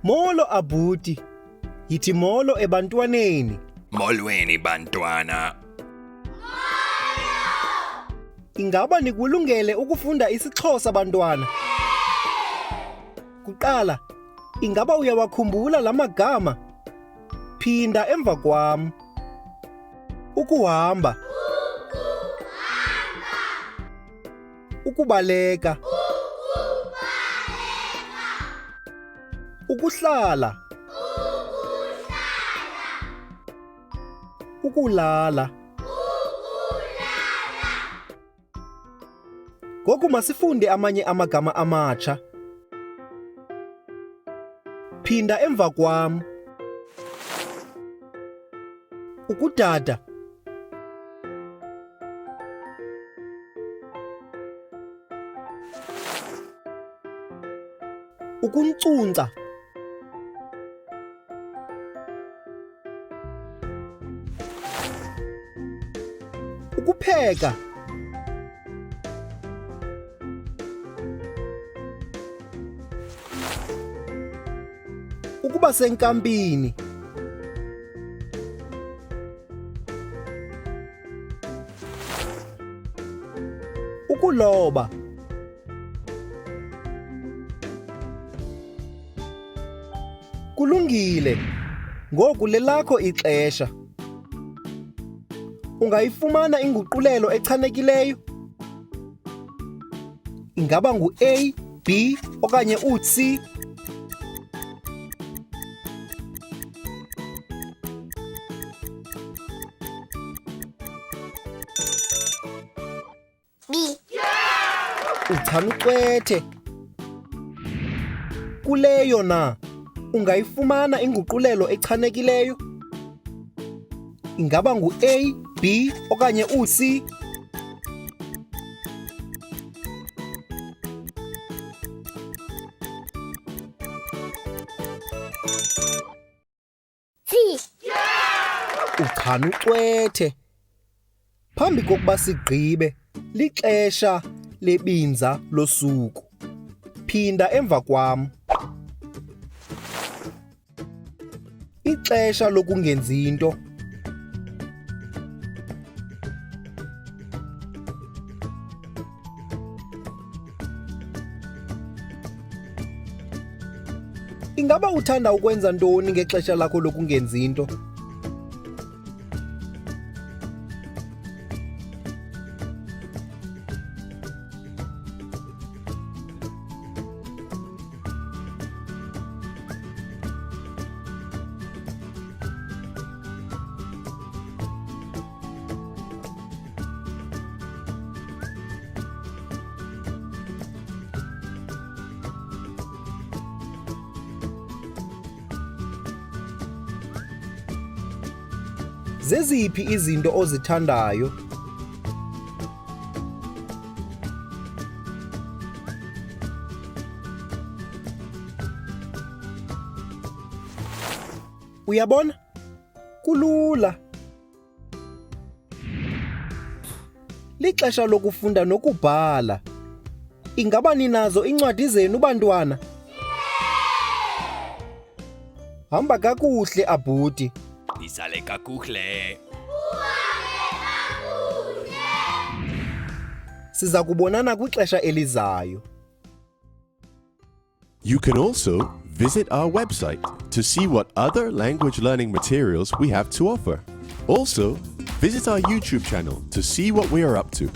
Molo abhuti. Yithi molo ebantwaneni. Molweni bantwana. Ingaba nikulungele ukufunda isiXhosa bantwana? Kuqala, ingaba uyawakhumbula la magama? Phinda emva kwam. Ukuhamba. Ukubaleka. Ukuhlala. Ukulala. Ngoku masifunde amanye amagama amatsha. Phinda emva kwam. Ukudada. Ukunkcunkca. Ukupheka. Ukuba senkampini. Ukuloba. Kulungile. Ngoku lelakho ixesha. Ungayifumana inguqulelo echanekileyo? Ingaba ngu-A, B okanye u-C? B. Uchanucwethe. Kuleyo na ungayifumana inguqulelo echanekileyo? Ingaba ngu-A, B okanye u-C? C. Uchanucwethe. Phambi kokuba sigqibe, lixesha lebinza losuku. Phinda emva kwam. Ixesha lokungenzi nto. Ingaba uthanda ukwenza ntoni ngexesha lakho lokungenzi nto? Zeziphi izinto ozithandayo? Uyabona? Kulula. Lixesha lokufunda nokubhala. Ingaba ninazo iincwadi zenu bantwana? Hamba kakuhle abhuti. Nisale kakuhle. Siza kubonana kwixesha elizayo. You can also visit our website to see what other language learning materials we have to offer. Also, visit our YouTube channel to see what we are up to.